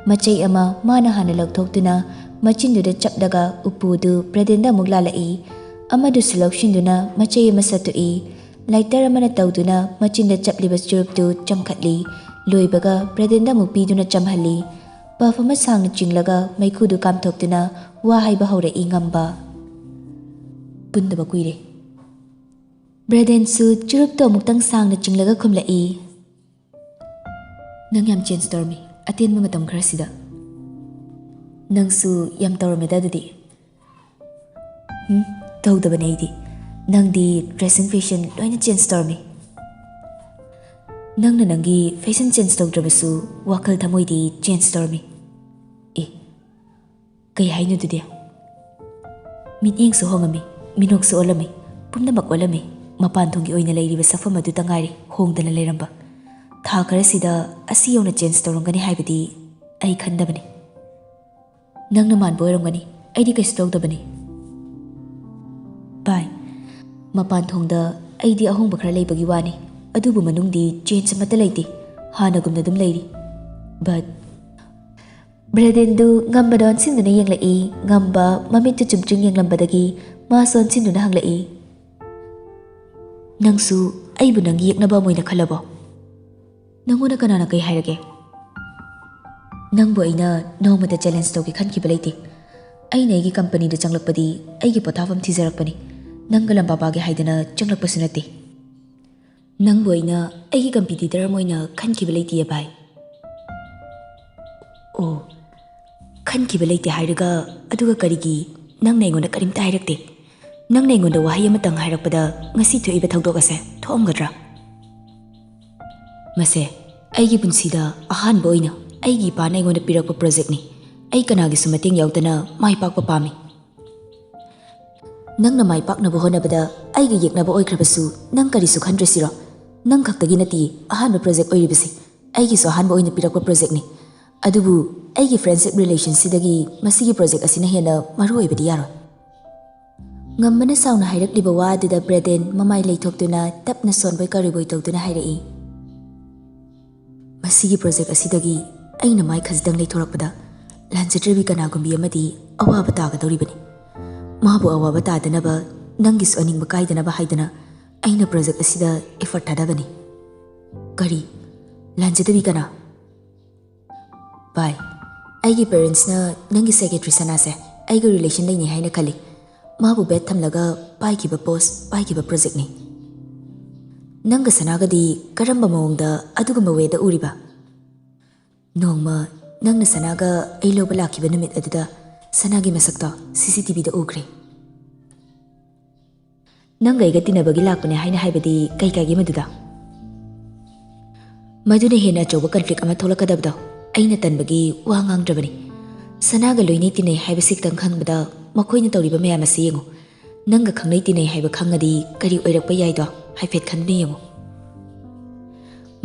ꯃꯆꯩ ꯑꯃ ꯃꯥꯅ ꯍꯥꯟꯅ ꯂꯧꯊꯣꯛꯇꯨꯅ ꯃꯆꯤꯟꯗꯨꯗ ꯆꯞꯂꯒ ꯎꯄꯨꯗꯨ ꯕ꯭ꯔꯦꯗꯦꯟꯗ ꯑꯃꯨꯛ ꯂꯥꯜꯂꯛꯏ꯫ ꯑꯃꯗꯨꯁꯨ ꯂꯧꯁꯤꯟꯗꯨꯅ ꯃꯆꯩ ꯑꯃ ꯁꯠꯇꯣꯛꯏ꯫ ꯂꯥꯏꯇꯔ ꯑꯃꯅ ꯇꯧꯗꯨꯅ ꯃꯆꯤꯟꯗ ꯆꯞꯂꯤꯕ ꯆꯨꯔꯨꯞꯇꯨ ꯆꯝꯈꯠꯂꯤ꯫ ꯂꯣꯏꯕꯒ ꯕ꯭ꯔꯦꯗꯦꯟꯗ ꯑꯃꯨꯛ ꯄꯤꯗꯨꯅ ꯆꯝꯍꯜꯂꯤ꯫ ꯄꯐ ꯑꯃ ꯁꯥꯡꯅ ꯆꯤꯡꯂꯒ ꯃꯩꯈꯨꯗꯨ ꯀꯥꯝꯊꯣꯛꯇꯨꯅ ꯋꯥ ꯍꯥꯏꯕ ꯍꯧꯔꯛꯏ ꯉꯝꯕ꯫ ꯄꯨꯟꯗꯕ ꯀꯨꯏꯔꯦ꯫ ꯕ꯭ꯔꯦꯗꯦꯟꯁꯨ ꯆꯨꯔꯨꯞꯇꯣ ꯑꯃꯨꯛꯇꯪ ꯁꯥꯡꯅ ꯆꯤꯡꯂꯒ ꯈꯨꯝꯂꯛꯏ꯫ ꯅꯪ ꯌꯥꯝ ꯆꯦꯟꯖ ꯇꯧꯔꯝꯃꯤ ꯑꯇꯦꯟꯕ ꯃꯇꯝ ꯈꯔꯁꯤꯗ꯫ ꯅꯪꯁꯨ ꯌꯥꯝ ꯇꯧꯔꯝꯃꯦꯗ ꯑꯗꯨꯗꯤ꯫ ꯎꯝ, ꯇꯧꯗꯕꯅꯦ ꯑꯩꯗꯤ꯫ ꯅꯪꯗꯤ ꯗ꯭ꯔꯦꯁꯤꯡ ꯐꯦꯁꯟ ꯂꯣꯏꯅ ꯆꯦꯟꯖ ꯇꯧꯔꯝꯃꯤ꯫ ꯅꯪꯅ ꯅꯪꯒꯤ ꯐꯦꯁꯟ ꯆꯦꯟꯖ ꯇꯧꯗ꯭ꯔꯕꯁꯨ ꯋꯥꯈꯜ ꯊꯃꯣꯏꯗꯤ ꯆꯦꯟꯖ ꯇꯧꯔꯝꯃꯤ꯫ ꯑꯦ, ꯀꯩ ꯍꯥꯏꯅꯣ ꯑꯗꯨꯗꯤ? ꯃꯤꯠꯌꯦꯡꯁꯨ ꯍꯣꯡꯉꯝꯃꯤ, ꯃꯤꯅꯣꯛꯁꯨ ꯑꯣꯜꯂꯝꯃꯤ, ꯄꯨꯝꯅꯃꯛ ꯑꯣꯜꯂꯝꯃꯤ꯫ ꯃꯄꯥꯟ ꯊꯣꯡꯒꯤ ꯑꯣꯏꯅ ꯂꯩꯔꯤꯕ ꯁꯛꯐꯝ ꯑꯗꯨꯇ ꯉꯥꯏꯔꯦ ꯍꯣꯡꯗꯅ ꯂꯩꯔꯝꯕ꯫ ꯊꯥ ꯈꯔꯁꯤꯗ ꯑꯁꯤ ꯌꯧꯅ ꯆꯦꯟꯖ ꯇꯧꯔꯝꯒꯅꯤ ꯍꯥꯏꯕꯗꯤ ꯑꯩ ꯈꯟꯗꯕꯅꯤ꯫ ꯅꯪꯅ ꯃꯥꯟꯕ ꯑꯣꯏꯔꯝꯒꯅꯤ, ꯑꯩꯗꯤ ꯀꯩꯁꯨ ꯇꯧꯗꯕꯅꯤ꯫ ꯚꯥꯏ, ꯃꯄꯥꯟ ꯊꯣꯡꯗ ꯑꯩꯗꯤ ꯑꯍꯣꯡꯕ ꯈꯔ ꯂꯩꯕꯒꯤ ꯋꯥꯅꯤ, ꯑꯗꯨꯕꯨ ꯃꯅꯨꯡꯗꯤ ꯆꯦꯟꯖ ꯑꯃꯠꯇ ꯂꯩꯇꯦ, ꯍꯥꯟꯅꯒꯨꯝꯅ ꯑꯗꯨꯝ ꯂꯩꯔꯤ꯫ But ꯕ꯭ꯔꯦꯗꯦꯟꯗꯨ ꯉꯝꯕꯗ ꯑꯣꯟꯁꯤꯟꯗꯨꯅ ꯌꯦꯡꯂꯛꯏ꯫ ꯉꯝꯕ ꯃꯃꯤꯠꯇꯨ ꯆꯨꯝꯗ꯭ꯔꯤꯡ ꯌꯦꯡꯂꯝꯕꯗꯒꯤ ꯃꯥꯁꯨ ꯑꯣꯟꯁꯤꯟꯗꯨꯅ ꯍꯪꯂꯛꯏ, "ꯅꯪꯁꯨ ꯑꯩꯕꯨ ꯅꯪꯒꯤ ꯌꯦꯛꯅꯕ ꯑꯃ ꯑꯣꯏꯅ ꯈꯜꯂꯕꯣ? ꯅꯪꯉꯣꯟꯗ ꯀꯅꯥꯅ ꯀꯩ ꯍꯥꯏꯔꯒꯦ? ꯅꯪꯕꯨ ꯑꯩꯅ ꯅꯣꯡꯃꯇ ꯆꯦꯂꯦꯟꯖ ꯇꯧꯒꯦ ꯈꯟꯈꯤꯕ ꯂꯩꯇꯦ꯫ ꯑꯩꯅ ꯑꯩꯒꯤ ꯀꯝꯄꯅꯤꯗ ꯆꯪꯂꯛꯄꯗꯤ ꯑꯩꯒꯤ ꯄꯣꯊꯥꯐꯝ ꯊꯤꯖꯔꯛꯄꯅꯤ꯫ ꯅꯪꯒ ꯂꯝꯕꯥ ꯄꯥꯒꯦ ꯍꯥꯏꯗꯅ ꯆꯪꯂꯛꯄꯁꯨ ꯅꯠꯇꯦ꯫ ꯅꯪꯕꯨ ꯑꯩꯅ ꯑꯩꯒꯤ ꯀꯝꯄꯤꯇꯤꯇꯔ ꯑꯃ ꯑꯣꯏꯅ ꯈꯟꯈꯤꯕ ꯂꯩꯇꯤꯌꯦ ꯚꯥꯏ꯫" "ꯑꯣ, ꯈꯟꯈꯤꯕ ꯂꯩꯇꯦ ꯍꯥꯏꯔꯒ, ꯑꯗꯨꯒ ꯀꯔꯤꯒꯤ ꯅꯪꯅ ꯑꯩꯉꯣꯟꯗ ꯀꯔꯤꯝꯇ ꯍꯥꯏꯔꯛꯇꯦ? ꯅꯪꯅ ꯑꯩꯉꯣꯟꯗ ꯋꯥꯍꯩ ꯑꯃꯇꯪ ꯍꯥꯏꯔꯛꯄꯗ ꯉꯁꯤ ꯊꯣꯛꯏꯕ ꯊꯧꯗꯣꯛ ꯑꯁꯦ ꯊꯣꯛꯑꯝꯒꯗ꯭ꯔꯥ?" "ꯃꯁꯦ ꯑꯩꯒꯤ ꯄꯨꯟꯁꯤꯗ ꯑꯍꯥꯟꯕ ꯑꯣꯏꯅ ꯑꯩꯒꯤ ꯏꯄꯥꯅ ꯑꯩꯉꯣꯟꯗ ꯄꯤꯔꯛꯄ ꯄ꯭ꯔꯣꯖꯦꯛꯅꯤ꯫ ꯑꯩ ꯀꯅꯥꯒꯤꯁꯨ ꯃꯇꯦꯡ ꯌꯥꯎꯗꯅ ꯃꯥꯏ ꯄꯥꯛꯄ ꯄꯥꯝꯃꯤ꯫ ꯅꯪꯅ ꯃꯥꯏ ꯄꯥꯛꯅꯕ ꯍꯣꯠꯅꯕꯗ ꯑꯩꯒ ꯌꯦꯛꯅꯕ ꯑꯣꯏꯈ꯭ꯔꯕꯁꯨ ꯅꯪ ꯀꯔꯤꯁꯨ ꯈꯟꯗ꯭ꯔꯁꯤꯔꯣ? ꯅꯪ ꯈꯛꯇꯒꯤ ꯅꯠꯇꯤꯌꯦ ꯑꯍꯥꯟꯕ ꯄ꯭ꯔꯣꯖꯦꯛ ꯑꯣꯏꯔꯤꯕꯁꯦ꯫ ꯑꯩꯒꯤꯁꯨ ꯑꯍꯥꯟꯕ ꯑꯣꯏꯅ ꯄꯤꯔꯛꯄ ꯄ꯭ꯔꯣꯖꯦꯛꯅꯤ꯫ ꯑꯗꯨꯕꯨ ꯑꯩꯒꯤ ꯐ꯭ꯔꯦꯟꯁꯤꯞ ꯔꯤꯂꯦꯁꯟꯁꯤꯗꯒꯤ ꯃꯁꯤꯒꯤ ꯄ꯭ꯔꯣꯖꯦꯛ ꯑꯁꯤꯅ ꯍꯦꯟꯅ ꯃꯔꯨ ꯑꯣꯏꯕꯗꯤ ꯌꯥꯔꯣꯏ꯫" ꯉꯝꯕꯅ ꯁꯥꯎꯅ ꯍꯥꯏꯔꯛꯂꯤꯕ ꯋꯥ ꯑꯗꯨꯗ ꯕ꯭ꯔꯦꯗꯦꯟ ꯃꯃꯥꯏ ꯂꯩꯊꯣꯛꯇꯨꯅ ꯇꯞꯅ ꯁꯣꯟꯕꯣꯏ ꯀꯔꯤꯕꯣꯏ ꯇꯧꯗꯨꯅ ꯍꯥꯏꯔꯛꯏ, "ꯃꯁꯤꯒꯤ ꯄ꯭ꯔꯣꯖꯦꯛ ꯑꯁꯤꯗꯒꯤ ꯑꯩꯅ ꯃꯥꯏ ꯈꯖꯤꯛꯇꯪ ꯂꯩꯊꯣꯔꯛꯄꯗ ꯂꯥꯟꯖꯗ꯭ꯔꯕꯤ ꯀꯅꯥꯒꯨꯝꯕꯤ ꯑꯃꯗꯤ ꯑꯋꯥꯕ ꯇꯥꯒꯗꯧꯔꯤꯕꯅꯤ꯫ ꯃꯥꯕꯨ ꯑꯋꯥꯕ ꯇꯥꯗꯅꯕ, ꯅꯪꯒꯤꯁꯨ ꯑꯅꯤꯡꯕ ꯀꯥꯏꯗꯅꯕ ꯍꯥꯏꯗꯨꯅ ꯑꯩꯅ ꯄ꯭ꯔꯣꯖꯦꯛ ꯑꯁꯤꯗ effort ꯊꯥꯗꯒꯅꯤ꯫ ꯀꯔꯤ? ꯂꯥꯟꯖꯗꯕꯤ ꯀꯅꯥ? ꯚꯥꯏ, ꯑꯩꯒꯤ ꯄꯦꯔꯦꯟꯁꯅ ꯅꯪꯒꯤ ꯁꯦꯀ꯭ꯔꯦꯇꯔꯤ ꯁꯅꯥꯁꯦ ꯑꯩꯒ ꯔꯤꯂꯦꯁꯟ ꯂꯩꯅꯩ ꯍꯥꯏꯅ ꯈꯜꯂꯤ꯫ ꯃꯥꯕꯨ ꯕꯦꯠ ꯊꯝꯂꯒ ꯄꯥꯏꯈꯤꯕ ꯄꯣꯁ, ꯄꯥꯏꯈꯤꯕ ꯄ꯭ꯔꯣꯖꯦꯛꯅꯤ꯫ ꯅꯪꯒ ꯁꯅꯥꯒꯗꯤ ꯀꯔꯝꯕ ꯃꯑꯣꯡꯗ ꯑꯗꯨꯒꯨꯝꯕ ꯋꯦꯗ ꯎꯔꯤꯕ? ꯅꯣꯡꯃ ꯅꯪꯅ ꯁꯅꯥꯒ ꯑꯩ ꯂꯧꯕ ꯂꯥꯛꯈꯤꯕ ꯅꯨꯃꯤꯠ ꯑꯗꯨꯗ ꯁꯅꯥꯒꯤ ꯃꯁꯛꯇꯣ ꯁꯤ ꯁꯤ ꯇꯤ ꯚꯤꯗ ꯎꯈ꯭ꯔꯦ꯫ ꯅꯪꯒ ꯑꯩꯒ ꯇꯤꯟꯅꯕꯒꯤ ꯂꯥꯛꯄꯅꯦ ꯍꯥꯏꯅ ꯍꯥꯏꯕꯗꯤ ꯀꯩ ꯀꯥꯏꯒꯦ ꯃꯗꯨꯗ? ꯃꯗꯨꯅ ꯍꯦꯟꯅ ꯑꯆꯧꯕ ꯀꯟꯐ꯭ꯂꯤꯛ ꯑꯃ ꯊꯣꯛꯂꯛꯀꯗꯕꯗꯣ ꯑꯩꯅ ꯇꯟꯕꯒꯤ ꯋꯥ ꯉꯥꯡꯗ꯭ꯔꯕꯅꯤ꯫ ꯁꯅꯥꯒ ꯂꯣꯏꯅꯩ ꯇꯤꯟꯅꯩ ꯍꯥꯏꯕꯁꯤ ꯈꯤꯇꯪ ꯈꯪꯕꯗ ꯃꯈꯣꯏꯅ ꯇꯧꯔꯤꯕ ꯃꯌꯥꯝ ꯑꯁꯤ ꯌꯦꯡꯉꯨ꯫ ꯅꯪꯒ ꯈꯪꯅꯩ ꯇꯤꯟꯅꯩ ꯍꯥꯏꯕ ꯈꯪꯉꯗꯤ ꯀꯔꯤ ꯑꯣꯏꯔꯛꯄ ꯌꯥꯏꯗꯣ ꯍꯥꯏꯐꯦꯠ ꯈꯟꯗꯨꯅ ꯌꯦꯡꯉꯨ꯫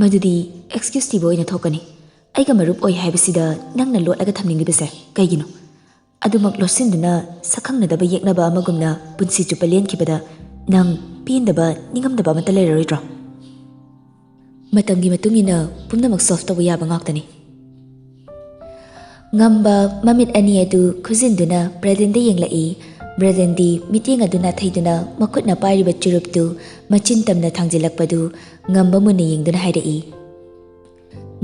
ꯃꯗꯨꯗꯤ ꯑꯦꯛꯁꯀ꯭ꯌꯨꯁ ꯊꯤꯕ ꯑꯣꯏꯅ ꯊꯣꯛꯀꯅꯤ꯫ ꯑꯩꯒ ꯃꯔꯨꯞ ꯑꯣꯏ ꯍꯥꯏꯕꯁꯤꯗ ꯅꯪꯅ ꯂꯣꯠꯂꯒ ꯊꯝꯅꯤꯡꯂꯤꯕꯁꯦ ꯀꯩꯒꯤꯅꯣ? ꯑꯗꯨꯃꯛ ꯂꯣꯠꯁꯤꯟꯗꯨꯅ ꯁꯛꯈꯪꯅꯗꯕ ꯌꯦꯛꯅꯕ ꯑꯃꯒꯨꯝꯅ ꯄꯨꯟꯁꯤ ꯆꯨꯞꯄ ꯂꯦꯟꯈꯤꯕꯗ ꯅꯪ ꯄꯦꯟꯗꯕ, ꯅꯤꯡꯉꯝꯗꯕ ꯑꯃꯠꯇ ꯂꯩꯔꯔꯣꯏꯗ꯭ꯔꯣ? ꯃꯇꯝꯒꯤ ꯃꯇꯨꯡ ꯏꯟꯅ ꯄꯨꯝꯅꯃꯛ ꯁꯣꯜꯚ ꯇꯧꯕ ꯌꯥꯕ ꯉꯥꯛꯇꯅꯤ꯫ ꯉꯝꯕ ꯃꯃꯤꯠ ꯑꯅꯤ ꯑꯗꯨ ꯈꯨꯖꯤꯟꯗꯨꯅ ꯕ꯭ꯔꯦꯗꯦꯟꯗ ꯌꯦꯡꯂꯛꯏ꯫ ꯕ꯭ꯔꯦꯗꯦꯟꯗꯤ ꯃꯤꯠꯌꯦꯡ ꯑꯗꯨ ꯅꯥꯊꯩꯗꯨꯅ ꯃꯈꯨꯠꯅ ꯄꯥꯏꯔꯤꯕ ꯆꯨꯔꯨꯞꯇꯨ ꯃꯆꯤꯟ ꯇꯝꯅ ꯊꯥꯡꯖꯤꯜꯂꯛꯄꯗꯨ ꯉꯝꯕ ꯃꯨꯟꯅ ꯌꯦꯡꯗꯨꯅ ꯍꯥꯏꯔꯛꯏ꯫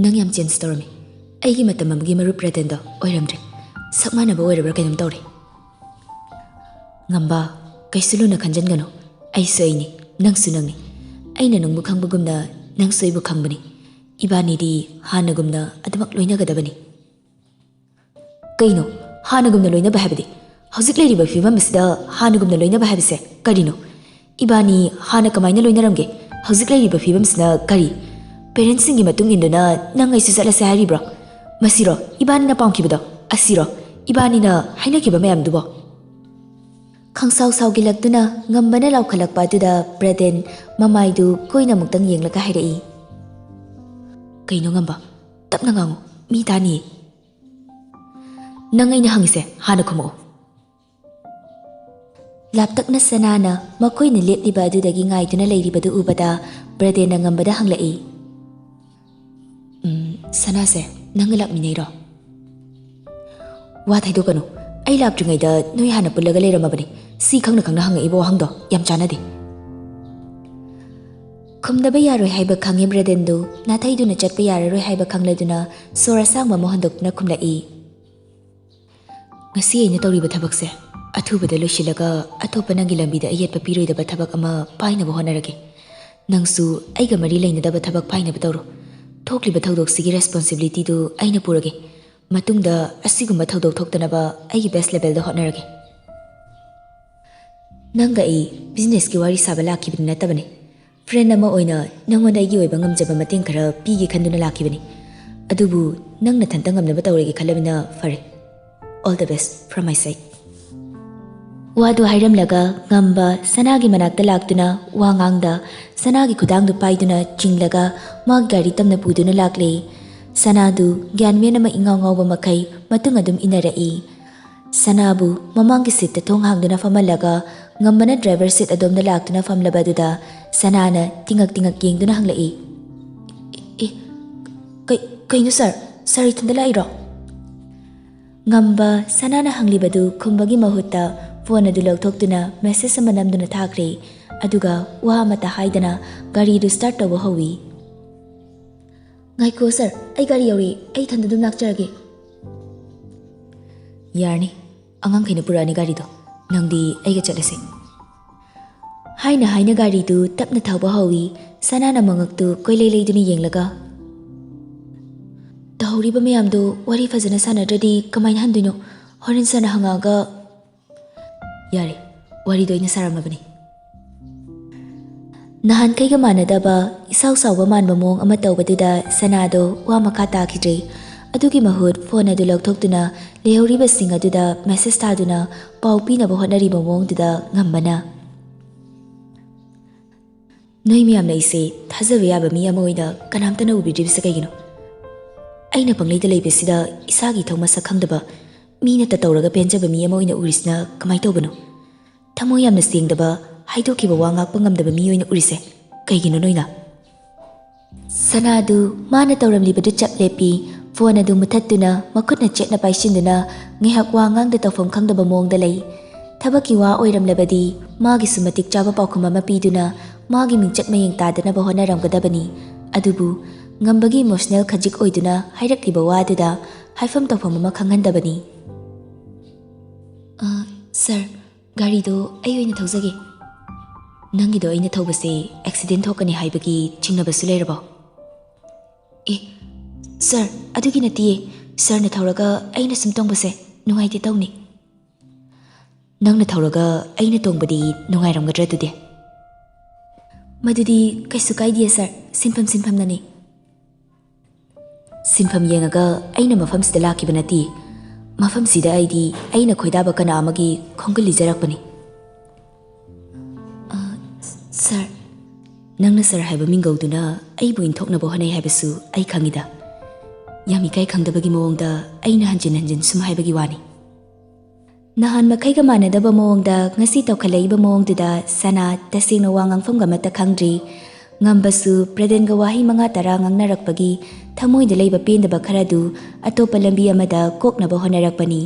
ꯅꯪ ꯌꯥꯝ ꯆꯦꯟꯖ ꯇꯧꯔꯝꯃꯤ꯫ ꯑꯩꯒꯤ ꯃꯇꯝ ꯑꯃꯒꯤ ꯃꯔꯨꯞ ꯕ꯭ꯔꯦꯗꯦꯟꯗꯣ ꯑꯣꯏꯔꯝꯗ꯭ꯔꯦ꯫ ꯁꯛ ꯃꯥꯟꯅꯕ ꯑꯣꯏꯔꯕ꯭ꯔꯥ ꯀꯩꯅꯣꯝ ꯇꯧꯔꯦ꯫ ꯉꯝꯕ, ꯀꯩꯁꯨ ꯂꯨꯅ ꯈꯟꯖꯟꯒꯅꯨ꯫ ꯑꯩꯁꯨ ꯑꯩꯅꯤ, ꯅꯪꯁꯨ ꯅꯪꯅꯤ꯫ ꯑꯩꯅ ꯅꯪꯕꯨ ꯈꯪꯕꯒꯨꯝꯅ ꯅꯪꯁꯨ ꯑꯩꯕꯨ ꯈꯪꯕꯅꯤ꯫ ꯏꯕꯥꯅꯤꯗꯤ ꯍꯥꯟꯅꯒꯨꯝꯅ ꯑꯗꯨꯃꯛ ꯂꯣꯏꯅꯒꯗꯕꯅꯤ꯫ ꯀꯩꯅꯣ ꯍꯥꯟꯅꯒꯨꯝꯅ ꯂꯣꯏꯅꯕ ꯍꯥꯏꯕꯗꯤ? ꯍꯧꯖꯤꯛ ꯂꯩꯔꯤꯕ ꯐꯤꯕꯝ ꯑꯁꯤꯗ ꯍꯥꯟꯅꯒꯨꯝꯅ ꯂꯣꯏꯅꯕ ꯍꯥꯏꯕꯁꯦ ꯀꯔꯤꯅꯣ? ꯏꯕꯥꯅꯤ ꯍꯥꯟꯅ ꯀꯃꯥꯏꯅ ꯂꯣꯏꯅꯔꯝꯒꯦ? ꯍꯧꯖꯤꯛ ꯂꯩꯔꯤꯕ ꯐꯤꯕꯝꯁꯤꯅ ꯀꯔꯤ? ꯄꯦꯔꯦꯟꯁꯁꯤꯡꯒꯤ ꯃꯇꯨꯡ ꯏꯟꯗꯨꯅ ꯅꯪ ꯑꯩꯁꯨ ꯆꯠꯂꯁꯦ ꯍꯥꯏꯔꯤꯕ꯭ꯔꯣ? ꯃꯁꯤꯔꯣ ꯏꯕꯥꯅꯤꯅ ꯄꯥꯝꯈꯤꯕꯗꯣ? ꯑꯁꯤꯔꯣ ꯏꯕꯥꯅꯤꯅ ꯍꯥꯏꯅꯈꯤꯕ ꯃꯌꯥꯝꯗꯨꯕꯣ? ꯈꯪꯁꯥꯎ ꯁꯥꯎꯒꯤꯜꯂꯛꯇꯨꯅ ꯉꯝꯕꯅ ꯂꯥꯎꯈꯠꯂꯛꯄ ꯑꯗꯨꯗ ꯕ꯭ꯔꯦꯗꯦꯟ ꯃꯃꯥꯏꯗꯨ ꯀꯣꯏꯅ ꯑꯃꯨꯛꯇꯪ ꯌꯦꯡꯂꯒ ꯍꯥꯏꯔꯛꯏ, "ꯀꯩꯅꯣ ꯉꯝꯕ? ꯇꯞꯅ ꯉꯥꯡꯉꯨ, ꯃꯤ ꯇꯥꯅꯤꯌꯦ꯫ ꯅꯪ ꯑꯩꯅ ꯍꯪꯉꯤꯁꯦ ꯍꯥꯟꯅ ꯈꯨꯝꯃꯛꯑꯣ꯫" ꯂꯥꯞꯇꯛꯅ ꯁꯅꯥꯅ ꯃꯈꯣꯏꯅ ꯂꯦꯞꯂꯤꯕ ꯑꯗꯨꯗꯒꯤ ꯉꯥꯏꯗꯨꯅ ꯂꯩꯔꯤꯕꯗꯨ ꯎꯕꯗ ꯕ꯭ꯔꯦꯗꯦꯟꯅ ꯉꯝꯕꯗ ꯍꯪꯂꯛꯏ, "ꯎꯝ, ꯁꯅꯥꯁꯦ ꯅꯪꯒ ꯂꯥꯛꯃꯤꯟꯅꯩꯔꯣ?" ꯋꯥ ꯊꯩꯗꯣꯛꯀꯅꯨ꯫ ꯑꯩ ꯂꯥꯛꯇ꯭ꯔꯤꯉꯩꯗ ꯅꯣꯏ ꯍꯥꯟꯅ ꯄꯨꯜꯂꯒ ꯂꯩꯔꯝꯃꯕꯅꯤ꯫ ꯁꯤ ꯈꯪꯅ ꯈꯪꯅ ꯍꯪꯉꯛꯏꯕ ꯋꯥꯍꯪꯗꯣ ꯌꯥꯝ ꯆꯥꯟꯅꯗꯦ꯫ ꯈꯨꯝꯗꯕ ꯌꯥꯔꯣꯏ ꯍꯥꯏꯕ ꯈꯪꯉꯦ ꯕ꯭ꯔꯦꯗꯦꯟꯗꯨ꯫ ꯅꯥꯊꯩꯗꯨꯅ ꯆꯠꯄ ꯌꯥꯔꯔꯣꯏ ꯍꯥꯏꯕ ꯈꯪꯂꯗꯨꯅ ꯁꯣꯔ ꯑꯁꯥꯡꯕ ꯑꯃ ꯍꯣꯟꯗꯣꯛꯇꯨꯅ ꯈꯨꯝꯂꯛꯏ꯫ ꯉꯁꯤ ꯑꯩꯅ ꯇꯧꯔꯤꯕ ꯊꯕꯛꯁꯦ ꯑꯊꯨꯕꯗ ꯂꯣꯏꯁꯤꯜꯂꯒ ꯑꯇꯣꯞꯄ ꯅꯪꯒꯤ ꯂꯝꯕꯤꯗ ꯑꯌꯦꯠꯄ ꯄꯤꯔꯣꯏꯗꯕ ꯊꯕꯛ ꯑꯃ ꯄꯥꯏꯅꯕ ꯍꯣꯠꯅꯔꯒꯦ꯫ ꯅꯪꯁꯨ ꯑꯩꯒ ꯃꯔꯤ ꯂꯩꯅꯗꯕ ꯊꯕꯛ ꯄꯥꯏꯅꯕ ꯇꯧꯔꯣ꯫ ꯊꯣꯛꯂꯤꯕ ꯊꯧꯗꯣꯛꯁꯤꯒꯤ responsibilityꯗꯨ ꯑꯩꯅ ꯄꯨꯔꯒꯦ꯫ ꯃꯇꯨꯡꯗ ꯑꯁꯤꯒꯨꯝꯕ ꯊꯧꯗꯣꯛ ꯊꯣꯛꯇꯅꯕ ꯑꯩꯒꯤ best levelꯗ ꯍꯣꯠꯅꯔꯒꯦ꯫ ꯅꯪꯒ ꯑꯩ businessꯀꯤ ꯋꯥꯔꯤ ꯁꯥꯕ ꯂꯥꯛꯈꯤꯕꯗꯤ ꯅꯠꯇꯕꯅꯤ꯫ Friend ꯑꯃ ꯑꯣꯏꯅ ꯅꯪꯉꯣꯟꯗ ꯑꯩꯒꯤ ꯑꯣꯏꯕ ꯉꯝꯖꯕ ꯃꯇꯦꯡ ꯈꯔ ꯄꯤꯒꯦ ꯈꯟꯗꯨꯅ ꯂꯥꯛꯈꯤꯕꯅꯤ꯫ ꯑꯗꯨꯕꯨ ꯅꯪ ꯅꯊꯟꯇ ꯉꯝꯅꯕ ꯇꯧꯔꯒꯦ ꯈꯜꯂꯕꯅꯤꯅ ꯐꯔꯦ꯫ All the best from my side꯫ ꯋꯥꯗꯨ ꯍꯥꯏꯔꯝꯂꯒ ꯉꯝꯕ ꯁꯅꯥꯒꯤ ꯃꯅꯥꯛꯇ ꯂꯥꯛꯇꯨꯅ ꯋꯥ ꯉꯥꯡꯗ ꯁꯅꯥꯒꯤ ꯈꯨꯗꯥꯡꯗꯨ ꯄꯥꯏꯗꯨꯅ ꯆꯤꯡꯂꯒ ꯃꯥꯒꯤ ꯒꯥꯔꯤ ꯇꯝꯅ ꯄꯨꯗꯨꯅ ꯂꯥꯛꯂꯦ꯫ ꯁꯅꯥꯗꯨ ꯒ꯭ꯌꯥꯟ ꯃꯦꯟ ꯑꯃ ꯏꯉꯥꯎ ꯉꯥꯎꯕ ꯃꯈꯩ ꯃꯇꯨꯡ ꯑꯗꯨꯝ ꯏꯟꯅꯔꯛꯏ꯫ ꯁꯅꯥꯕꯨ ꯃꯃꯥꯡꯒꯤ seatꯇ ꯊꯣꯡ ꯍꯥꯡꯗꯨꯅ ꯐꯝꯍꯜꯂꯒ ꯉꯝꯕꯅ driver seat ꯑꯗꯣꯝꯗ ꯂꯥꯛꯇꯨꯅ ꯐꯝꯂꯕ ꯑꯗꯨꯗ ꯁꯅꯥꯅ ꯇꯤꯉꯛ ꯇꯤꯉꯛ ꯌꯦꯡꯗꯨꯅ ꯍꯪꯂꯛꯏ, "ꯑꯦ, ꯀꯩ-, ꯀꯩꯅꯣ sir? Sir ꯏꯊꯟꯗ ꯂꯥꯛꯏꯔꯣ?" ꯉꯝꯕ ꯁꯅꯥꯅ ꯍꯪꯂꯤꯕꯗꯨ ꯈꯨꯝꯕꯒꯤ ꯃꯍꯨꯠꯇ phone ꯑꯗꯨ ꯂꯧꯊꯣꯛꯇꯨꯅ message ꯑꯃ ꯅꯝꯗꯨꯅ ꯊꯥꯈ꯭ꯔꯦ꯫ ꯑꯗꯨꯒ ꯋꯥ ꯑꯃꯠꯇ ꯍꯥꯏꯗꯅ ꯒꯥꯔꯤꯗꯨ start ꯇꯧꯕ ꯍꯧꯏ꯫ "ꯉꯥꯏꯈꯣ sir, ꯑꯩ ꯒꯥꯔꯤ ꯌꯧꯔꯛꯏ, ꯑꯩ ꯏꯊꯟꯗ ꯑꯗꯨꯝ ꯂꯥꯛꯆꯔꯒꯦ꯫" "ꯌꯥꯔꯅꯤ, ꯑꯉꯥꯡꯈꯩꯅ ꯄꯨꯔꯛꯑꯅꯤ ꯒꯥꯔꯤꯗꯣ, ꯅꯪꯗꯤ ꯑꯩꯒ ꯆꯠꯂꯁꯤ꯫" ꯍꯥꯏꯅ ꯍꯥꯏꯅ ꯒꯥꯔꯤꯗꯨ ꯇꯞꯅ ꯊꯧꯕ ꯍꯧꯏ꯫ ꯁꯅꯥꯅ ꯃꯉꯛꯇꯨ ꯀꯣꯏꯂꯩ ꯂꯩꯗꯨꯅ ꯌꯦꯡꯂꯒ, "ꯇꯧꯍꯧꯔꯤꯕ ꯃꯌꯥꯝꯗꯨ ꯋꯥꯔꯤ ꯐꯖꯅ ꯁꯥꯟꯅꯗ꯭ꯔꯗꯤ ꯀꯃꯥꯏꯅ ꯍꯟꯗꯣꯏꯅꯣ? ꯍꯣꯔꯦꯟ sirꯅ ꯍꯪꯉꯛꯑꯒ꯫" "ꯌꯥꯔꯦ, ꯋꯥꯔꯤꯗꯣ ꯑꯩꯅ ꯁꯥꯔꯝꯃꯕꯅꯤ꯫" ꯅꯍꯥꯟꯈꯩꯒ ꯃꯥꯟꯅꯗꯕ, ꯏꯁꯥꯎ ꯁꯥꯎꯕ ꯃꯥꯟꯕ ꯃꯑꯣꯡ ꯑꯃ ꯇꯧꯕꯗꯨꯗ ꯁꯅꯥꯗꯣ ꯋꯥ ꯃꯈꯥ ꯇꯥꯈꯤꯗ꯭ꯔꯦ꯫ ꯑꯗꯨꯒꯤ ꯃꯍꯨꯠ phone ꯑꯗꯨ ꯂꯧꯊꯣꯛꯇꯨꯅ ꯂꯩꯍꯧꯔꯤꯕꯁꯤꯡ ꯑꯗꯨꯗ message ꯊꯥꯗꯨꯅ ꯄꯥꯎ ꯄꯤꯅꯕ ꯍꯣꯠꯅꯔꯤꯕ ꯃꯑꯣꯡꯗꯨꯗ ꯉꯝꯕꯅ, "ꯅꯣꯏ ꯃꯌꯥꯝꯅ ꯑꯩꯁꯦ ꯊꯥꯖꯕ ꯌꯥꯕ ꯃꯤ ꯑꯃ ꯑꯣꯏꯅ ꯀꯅꯥꯝꯇꯅ ꯎꯕꯤꯗ꯭ꯔꯤꯕꯁꯦ ꯀꯩꯒꯤꯅꯣ? ꯑꯩꯅ ꯄꯪꯂꯩꯗ ꯂꯩꯕꯁꯤꯗ ꯏꯁꯥꯒꯤ ꯏꯊꯧ ꯃꯁꯛ ꯈꯪꯗꯕ, ꯃꯤꯅ ꯇꯧꯔꯒ ꯄꯦꯟꯖꯕ ꯃꯤ ꯑꯃ ꯑꯣꯏꯅ ꯎꯔꯤꯁꯤꯅ ꯀꯃꯥꯏꯅ ꯇꯧꯕꯅꯣ? ꯊꯃꯣꯏ ꯌꯥꯝꯅ ꯁꯦꯡꯗꯕ, ꯍꯥꯏꯗꯣꯛꯈꯤꯕ ꯋꯥ ꯉꯥꯛꯄ ꯉꯝꯗꯕ ꯃꯤ ꯑꯣꯏꯅ ꯎꯔꯤꯁꯦ ꯀꯩꯒꯤꯅꯣ ꯅꯣꯏꯅ?" ꯁꯅꯥꯗꯨ ꯃꯥꯅ ꯇꯧꯔꯝꯂꯤꯕꯗꯨ ꯆꯞ ꯂꯦꯞꯄꯤ꯫ ꯐꯣꯟ ꯑꯗꯨ ꯃꯨꯊꯠꯇꯨꯅ ꯃꯈꯨꯠꯅ ꯆꯦꯠꯅ ꯄꯥꯏꯁꯤꯟꯗꯨꯅ ꯉꯥꯏꯍꯥꯛ ꯋꯥ ꯉꯥꯡꯗ ꯇꯧꯐꯝ ꯈꯪꯗꯕ ꯃꯑꯣꯡꯗ ꯂꯩ꯫ ꯊꯕꯛꯀꯤ ꯋꯥ ꯑꯣꯏꯔꯝꯂꯕꯗꯤ ꯃꯥꯒꯤꯁꯨ ꯃꯇꯤꯛ ꯆꯥꯕ ꯄꯥꯎꯈꯨꯝ ꯑꯃ ꯄꯤꯗꯨꯅ ꯃꯥꯒꯤ ꯃꯤꯡꯆꯠ ꯃꯌꯦꯡ ꯇꯥꯗꯅꯕ ꯍꯣꯠꯅꯔꯝꯒꯗꯕꯅꯤ꯫ ꯑꯗꯨꯕꯨ ꯉꯝꯕꯒꯤ ꯏꯃꯣꯁꯅꯦꯜ ꯈꯖꯤꯛ ꯑꯣꯏꯗꯨꯅ ꯍꯥꯏꯔꯛꯂꯤꯕ ꯋꯥꯗꯨꯗ ꯍꯥꯏꯐꯝ ꯇꯧꯐꯝ ꯑꯃ ꯈꯪꯍꯟꯗꯕꯅꯤ꯫ "ꯑ, ꯁꯥꯔ, ꯒꯥꯔꯤꯗꯣ ꯑꯩ ꯑꯣꯏꯅ ꯊꯧꯖꯒꯦ꯫" "ꯅꯪꯒꯤꯗꯣ ꯑꯩꯅ ꯊꯧꯕꯁꯦ ꯑꯦꯛꯁꯤꯗꯦꯟ ꯊꯣꯛꯀꯅꯤ ꯍꯥꯏꯕꯒꯤ ꯆꯤꯡꯅꯕꯁꯨ ꯂꯩꯔꯕꯣ?" "ꯑꯦ, ꯁꯥꯔ, ꯑꯗꯨꯒꯤ ꯅꯠꯇꯤꯌꯦ꯫ ꯁꯥꯔꯅ ꯊꯧꯔꯒ ꯑꯩꯅ ꯁꯨꯝ ꯇꯣꯡꯕꯁꯦ ꯅꯨꯡꯉꯥꯏꯇꯦ ꯇꯧꯅꯤ꯫" "ꯅꯪꯅ ꯊꯧꯔꯒ ꯑꯩꯅ ꯇꯣꯡꯕꯗꯤ ꯅꯨꯡꯉꯥꯏꯔꯝꯒꯗ꯭ꯔꯥ ꯑꯗꯨꯗꯤ?" "ꯃꯗꯨꯗꯤ ꯀꯩꯁꯨ ꯀꯥꯏꯗꯦ ꯁꯥꯔ, ꯁꯤꯟꯐꯝ ꯁꯤꯟꯐꯝꯅꯅꯤ꯫" "ꯁꯤꯟꯐꯝ ꯌꯦꯡꯉꯒ ꯑꯩꯅ ꯃꯐꯝꯁꯤꯗ ꯂꯥꯛꯈꯤꯕ ꯅꯠꯇꯦ꯫ ꯃꯐꯝꯁꯤꯗ ꯑꯩꯗꯤ ꯑꯩꯅ ꯈꯣꯏꯗꯥꯕ ꯀꯅꯥ ꯑꯃꯒꯤ ꯈꯣꯡꯒꯨꯜ ꯂꯤꯖꯔꯛꯄꯅꯤ꯫" "ꯑ, ꯁꯥꯔ꯫" "ꯅꯪꯅ ꯁꯥꯔ ꯍꯥꯏꯕ ꯃꯤꯡꯒꯧꯗꯨꯅ ꯑꯩꯕꯨ ꯏꯟꯊꯣꯛꯅꯕ ꯍꯣꯠꯅꯩ ꯍꯥꯏꯕꯁꯨ ꯑꯩ ꯈꯪꯉꯤꯗ꯫ ꯌꯥꯝ ꯏꯀꯥꯏ ꯈꯪꯗꯕꯒꯤ ꯃꯑꯣꯡꯗ ꯑꯩꯅ ꯍꯟꯖꯤꯟ ꯍꯟꯖꯤꯟ ꯁꯨꯝ ꯍꯥꯏꯕꯒꯤ ꯋꯥꯅꯤ꯫" ꯅꯍꯥꯟ ꯃꯈꯩꯒ ꯃꯥꯟꯅꯗꯕ ꯃꯑꯣꯡꯗ ꯉꯁꯤ ꯇꯧꯈꯠꯂꯛꯏꯕ ꯃꯑꯣꯡꯗꯨꯗ ꯁꯅꯥ ꯇꯁꯦꯡꯅ ꯋꯥ ꯉꯥꯡꯐꯝꯒ ꯑꯃꯠꯇ ꯈꯪꯗ꯭ꯔꯤ꯫ ꯉꯝꯕꯁꯨ ꯄ꯭ꯔꯗꯦꯟꯒ ꯋꯥꯍꯩ ꯃꯉꯥ ꯇꯔꯥ ꯉꯥꯡꯅꯔꯛꯄꯒꯤ ꯊꯃꯣꯏꯗ ꯂꯩꯕ ꯄꯦꯟꯗꯕ ꯈꯔꯗꯨ ꯑꯇꯣꯞꯄ ꯂꯝꯕꯤ ꯑꯃꯗ ꯀꯣꯛꯅꯕ ꯍꯣꯠꯅꯔꯛꯄꯅꯤ꯫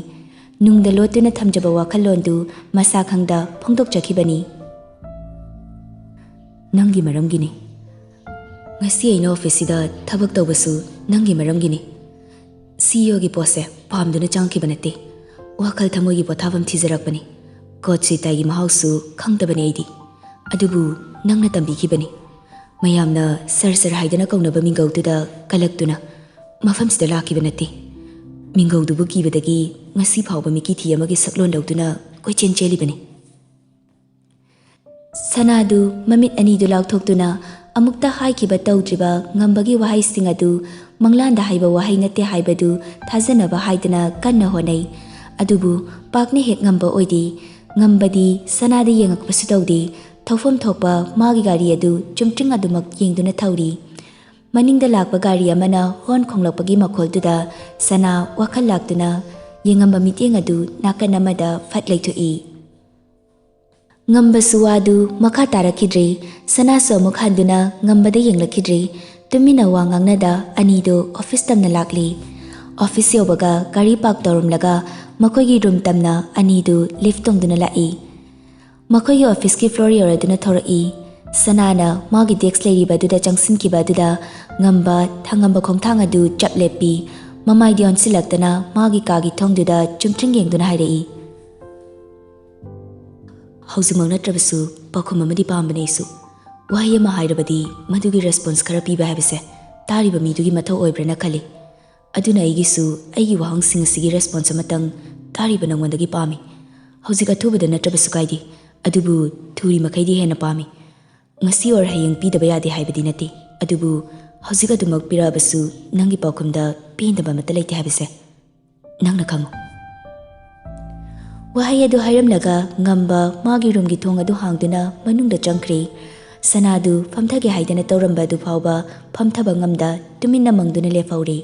ꯅꯨꯡꯗ ꯂꯣꯠꯇꯨꯅ ꯊꯝꯖꯕ ꯋꯥꯈꯜꯂꯣꯟꯗꯨ ꯃꯁꯥ ꯈꯪꯗ ꯐꯣꯡꯗꯣꯛꯆꯈꯤꯕꯅꯤ꯫ "ꯅꯪꯒꯤ ꯃꯔꯝꯒꯤꯅꯤ꯫ ꯉꯁꯤ ꯑꯩꯅ ꯑꯣꯐꯤꯁꯁꯤꯗ ꯊꯕꯛ ꯇꯧꯕꯁꯨ ꯅꯪꯒꯤ ꯃꯔꯝꯒꯤꯅꯤ꯫ ꯁꯤ ꯏ ꯑꯣꯒꯤ ꯄꯣꯁꯁꯦ ꯄꯥꯝꯗꯨꯅ ꯆꯪꯉꯛꯈꯤꯕ ꯅꯠꯇꯦ꯫ ꯋꯥꯈꯜ ꯊꯃꯣꯏꯒꯤ ꯄꯣꯊꯥꯐꯝ ꯊꯤꯖꯔꯛꯄꯅꯤ꯫ ꯀꯣꯠ ꯁꯨꯏꯠ ꯇꯥꯏꯒꯤ ꯃꯍꯥꯎꯁꯨ ꯈꯪꯗꯕꯅꯦ ꯑꯩꯗꯤ꯫ ꯑꯗꯨꯕꯨ ꯅꯪꯅ ꯇꯝꯕꯤꯈꯤꯕꯅꯤ꯫ ꯃꯌꯥꯝꯅ ꯁꯥꯔ ꯁꯥꯔ ꯍꯥꯏꯗꯅ ꯀꯧꯅꯕ ꯃꯤꯡꯒꯧꯗꯨꯗ ꯀꯜꯂꯛꯇꯨꯅ ꯃꯐꯝꯁꯤꯗ ꯂꯥꯛꯈꯤꯕ ꯅꯠꯇꯦ꯫ ꯃꯤꯡꯒꯧꯗꯨꯕꯨ ꯀꯤꯕꯗꯒꯤ ꯉꯁꯤ ꯐꯥꯎꯕ ꯃꯤꯀꯤꯊꯤ ꯑꯃꯒꯤ ꯁꯛꯂꯣꯟ ꯂꯧꯗꯨꯅ ꯀꯣꯏꯆꯦꯟ ꯆꯦꯜꯂꯤꯕꯅꯤ꯫" ꯁꯅꯥꯗꯨ ꯃꯃꯤꯠ ꯑꯅꯤꯗꯨ ꯂꯥꯎꯊꯣꯛꯇꯨꯅ ꯑꯃꯨꯛꯇ ꯍꯥꯏꯈꯤꯕ ꯇꯧꯗ꯭ꯔꯤꯕ ꯉꯝꯕꯒꯤ ꯋꯥꯍꯩꯁꯤꯡ ꯑꯗꯨ ꯃꯪꯂꯥꯟꯗ ꯍꯥꯏꯕ ꯋꯥꯍꯩ ꯅꯠꯇꯦ ꯍꯥꯏꯕꯗꯨ ꯊꯥꯖꯅꯕ ꯍꯥꯏꯗꯅ ꯀꯟꯅ ꯍꯣꯠꯅꯩ꯫ ꯑꯗꯨꯕꯨ ꯄꯥꯛꯅ ꯍꯦꯛ ꯉꯝꯕ ꯑꯣꯏꯗꯦ꯫ ꯉꯝꯕꯗꯤ ꯁꯅꯥꯗ ꯌꯦꯡꯉꯛꯄꯁꯨ ꯇꯧꯗꯦ꯫ ꯊꯧꯐꯝ ꯊꯣꯛꯄ ꯃꯥꯒꯤ ꯒꯥꯔꯤ ꯑꯗꯨ ꯆꯨꯝꯇ꯭ꯔꯤꯡ ꯑꯗꯨꯃꯛ ꯌꯦꯡꯗꯨꯅ ꯊꯧꯔꯤ꯫ ꯃꯅꯤꯡꯗ ꯂꯥꯛꯄ ꯒꯥꯔꯤ ꯑꯃꯅ ꯍꯣꯔꯟ ꯈꯣꯡꯂꯛꯄꯒꯤ ꯃꯈꯣꯜꯗꯨꯗ ꯁꯅꯥ ꯋꯥꯈꯜ ꯂꯥꯛꯇꯨꯅ ꯌꯦꯡꯉꯝꯕ ꯃꯤꯠꯌꯦꯡ ꯑꯗꯨ ꯅꯥꯀꯟ ꯑꯃꯗ ꯐꯠ ꯂꯩꯊꯣꯛꯏ꯫ ꯉꯝꯕꯁꯨ ꯋꯥꯗꯨ ꯃꯈꯥ ꯇꯥꯔꯛꯈꯤꯗ꯭ꯔꯦ꯫ ꯁꯅꯥꯁꯨ ꯑꯃꯨꯛ ꯍꯟꯗꯨꯅ ꯉꯝꯕꯗ ꯌꯦꯡꯂꯛꯈꯤꯗ꯭ꯔꯦ꯫ ꯇꯨꯃꯤꯟꯅ ꯋꯥ ꯉꯥꯡꯅꯗ ꯑꯅꯤꯗꯨ ꯑꯣꯐꯤꯁ ꯇꯝꯅ ꯂꯥꯛꯂꯤ꯫ ꯑꯣꯐꯤꯁ ꯌꯧꯕꯒ ꯒꯥꯔꯤ ꯄꯥꯔꯛ ꯇꯧꯔꯝꯂꯒ ꯃꯈꯣꯏꯒꯤ ꯔꯨꯝ ꯇꯝꯅ ꯑꯅꯤꯗꯨ ꯂꯤꯐ ꯇꯣꯡꯗꯨꯅ ꯂꯥꯛꯏ꯫ ꯃꯈꯣꯏꯒꯤ ꯑꯣꯐꯤꯁꯀꯤ ꯐ꯭ꯂꯣꯔ ꯌꯧꯔꯗꯨꯅ ꯊꯧꯔꯛꯏ꯫ ꯁꯅꯥꯅ ꯃꯥꯒꯤ ꯗꯦꯛꯁ ꯂꯩꯔꯤꯕ ꯑꯗꯨꯗ ꯆꯪꯁꯤꯟꯈꯤꯕ ꯑꯗꯨꯗ ꯉꯝꯕ ꯊꯉꯝꯕ ꯈꯣꯡꯊꯥꯡ ꯑꯗꯨ ꯆꯞ ꯂꯦꯞꯄꯤ꯫ ꯃꯃꯥꯏꯗꯤ ꯑꯣꯟꯁꯤꯜꯂꯛꯇꯅ ꯃꯥꯒꯤ ꯀꯥꯒꯤ ꯊꯣꯡꯗꯨꯗ ꯆꯨꯝꯇ꯭ꯔꯤꯡ ꯌꯦꯡꯗꯨꯅ ꯍꯥꯏꯔꯛꯏ꯫ ꯍꯧꯖꯤꯛꯃꯛ ꯅꯠꯇ꯭ꯔꯕꯁꯨ ꯄꯥꯎꯈꯨꯝ ꯑꯃꯗꯤ ꯄꯥꯝꯕꯅꯦ ꯑꯩꯁꯨ꯫ ꯋꯥꯍꯩ ꯑꯃ ꯍꯥꯏꯔꯕꯗꯤ ꯃꯗꯨꯒꯤ ꯔꯦꯁꯄꯣꯟꯁ ꯈꯔ ꯄꯤꯕ ꯍꯥꯏꯕꯁꯦ ꯇꯥꯔꯤꯕ ꯃꯤꯗꯨꯒꯤ ꯃꯊꯧ ꯑꯣꯏꯕ꯭ꯔꯅ ꯈꯜꯂꯤ꯫ ꯑꯗꯨꯅ ꯑꯩꯒꯤꯁꯨ ꯑꯩꯒꯤ ꯋꯥꯍꯪꯁꯤꯡ ꯑꯁꯤꯒꯤ ꯔꯦꯁꯄꯣꯟꯁ ꯑꯃꯇꯪ ꯇꯥꯔꯤꯕ ꯅꯉꯣꯟꯗꯒꯤ ꯄꯥꯝꯃꯤ꯫ ꯍꯧꯖꯤꯛ ꯑꯊꯨꯕꯗ ꯅꯠꯇ꯭ꯔꯕꯁꯨ ꯀꯥꯏꯗꯦ, ꯑꯗꯨꯕꯨ ꯊꯨꯔꯤ ꯃꯈꯩꯗꯤ ꯍꯦꯟꯅ ꯄꯥꯝꯃꯤ꯫ ꯉꯁꯤ ꯑꯣꯔ ꯍꯌꯦꯡ ꯄꯤꯗꯕ ꯌꯥꯗꯦ ꯍꯥꯏꯕꯗꯤ ꯅꯠꯇꯦ, ꯑꯗꯨꯕꯨ ꯍꯧꯖꯤꯛ ꯑꯗꯨꯃꯛ ꯄꯤꯔꯛꯑꯕꯁꯨ ꯅꯪꯒꯤ ꯄꯥꯎꯈꯨꯝꯗ ꯄꯦꯟꯗꯕ ꯑꯃꯠꯇ ꯂꯩꯇꯦ ꯍꯥꯏꯕꯁꯦ ꯅꯪꯅ ꯈꯪꯉꯨ꯫ ꯋꯥꯍꯩ ꯑꯗꯨ ꯍꯥꯏꯔꯝꯂꯒ ꯉꯝꯕ ꯃꯥꯒꯤ ꯔꯨꯝꯒꯤ ꯊꯣꯡ ꯑꯗꯨ ꯍꯥꯡꯗꯨꯅ ꯃꯅꯨꯡꯗ ꯆꯪꯈ꯭ꯔꯦ꯫ ꯁꯅꯥꯗꯨ ꯐꯝꯊꯒꯦ ꯍꯥꯏꯗꯅ ꯇꯧꯔꯝꯕ ꯑꯗꯨ ꯐꯥꯎꯕ ꯐꯝꯊꯕ ꯉꯝꯗ ꯇꯨꯃꯤꯟꯅ ꯃꯪꯗꯨꯅ ꯂꯦꯞꯍꯧꯔꯦ꯫